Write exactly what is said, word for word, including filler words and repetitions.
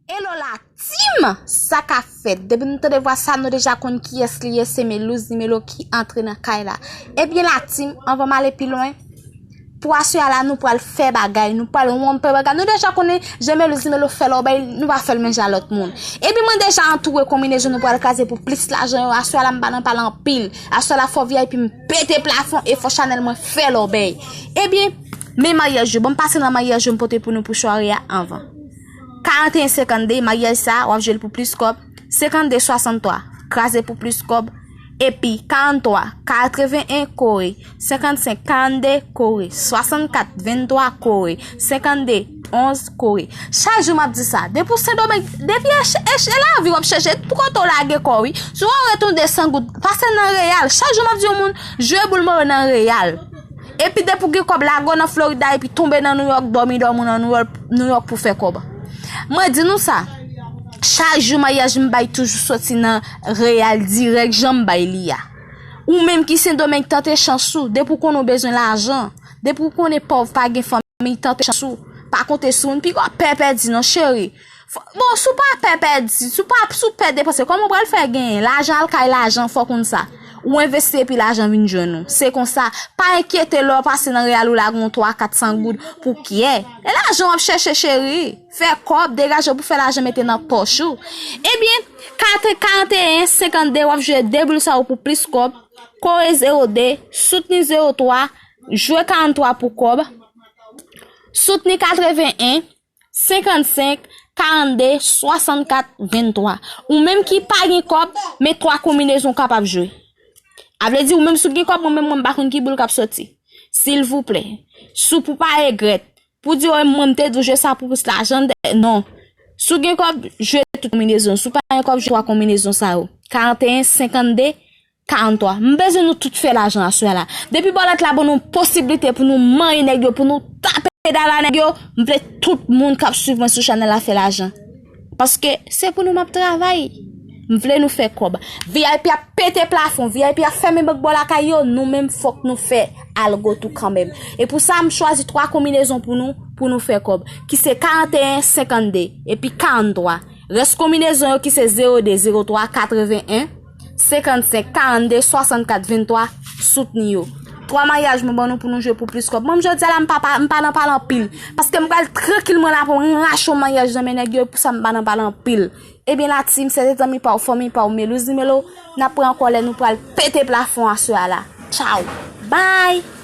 Hello la team, sa k ap fèt? Depi nou tande vwa sa, nou deja konn kiyès li ye, se Melouz Nimelo ki antre nan kay la. Ebyen la team, anvan m ale pi lwen, pou aswè a la, nou pral fè bagay, nou pral wonpe bagay. Nou deja konnen jan Melouz Nimelo fè lòbèy, nou pa fè l menm jan lòt moun. Ebyen mwen deja antoure konbinezon nou pral kraze pou plis lajan yo. Aswè a la, m pa nan pale anpil. Aswè a la, fò V I P m pete plafon e fò chanèl mwen fè lòbèy. Ebyen, men maryaj yo. Bon, m pase nan maryaj yo m pote pou nou pou sware a anvan. Karanteyen senkannde, maryaj sa, w ap jwe l pou plis kòb. Senkannde swasanntwa, kraze pou plis kòb. Epi karanntwa, katreven en, kore. Senkannsenk, karannde, kore. Swasannkat, venntwa, kore. Senkannde, onz, kore. Chak jou m ap di sa. Depi w Sendomeng, depi e, e, e lavi w ap chèche, tout kote w lage kò w, wi. Si w retounen de san goud, pase nan Reyal. Chak jou m ap di yon moun, jwe boul mwen nan Reyal. Epi depi w gen kòb, lage w nan Florida epi tonbe nan New York, dòmi dòmi w nan New York, New York pou fè kòb. Mwen di nou sa, chak jou maryaj m bay toujou soti nan Reyal dirèk jan m bay li a. Ou menm ki Sendomeng, tante chans ou, depi w konnen w bezwen lajan, depi w konnen pòv pa gen fanmi, tante chans ou, pa konte sou moun, piga w pè pèdi non cheri. Fò- Bon, si w pa pè pèdi, si w pa, si w pè depanse, kòman w pral fè genyen? Lajan al kay lajan, fò w konn sa. Ou envesti epi lajan vin jwenn ou. Se konsa, pa enkyete lè w pase nan Reyal ou lage yon twa, kat san goud pou kyè. E lajan w ap chèche cheri. Fè kòb, degaje w pou fè lajan mete nan pòch ou. Ebyen, karanteyen senkannde w ap jwe de boul sa yo pou plis kòb. Kore zewo de, soutni zewo twa, jwe karanntwa pou kòb. Soutni katreven en, senkannsenk, karannde, swasannkat, venntwa. Ou menm ki pa gen kòb, men twa konbinezon w kapab jwe. A vle di, ou menm si w gen kòb, mwen menm mwen m pa konn ki boul k ap soti. Silvouplè, si w pou pa regrèt, pou di, o, mwen m te di w jwe sa pou plis lajan, non. Si w gen kòb, jwe tout konbinezon. Si w pa gen kòb, jwe twa konbinezon sa yo. Karanteyen, senkannde, karanntwa. M bezwen nou tout fè lajan aswè a la. Depi bòlèt la ban nou posiblite pou nou manyen nèg yo, pou nou tape dal a nèg yo, m vle tout moun k ap swiv mwen sou chanèl la fè lajan. Paske se pou nou m ap travay. M vle nou fè kòb. V I P ap pete plafon, V I P ap fèmen bak bò lakay yo, nou menm fòk nou fè algo tou kanmenm. E pou sa, m chwazi twa konbinezon pou nou, pou nou fè kòb, ki se karanteyen senkannde, epi karanntwa. Rès konbinezon yo ki se zewo de, zewo twa, katreven en, senkannsenk, karannde, swasannkat, venntwa, soutni yo. Twa maryaj mwen ban nou pou nou jwe pou plis kòb. Mwen, jodi a la, m pa, pa, m pa nan pale anpil. Paske m pral trankil mwen la pou m rache yon maryaj nan men nèg yo, e pou sa m pa nan pale anpil. Ebyen, la team, se te zanmi pa w, fanmi pa w, Melouz Nimelo. N ap pran ankò lè nou pral pete plafon aswè a la. Tchaw. Bye.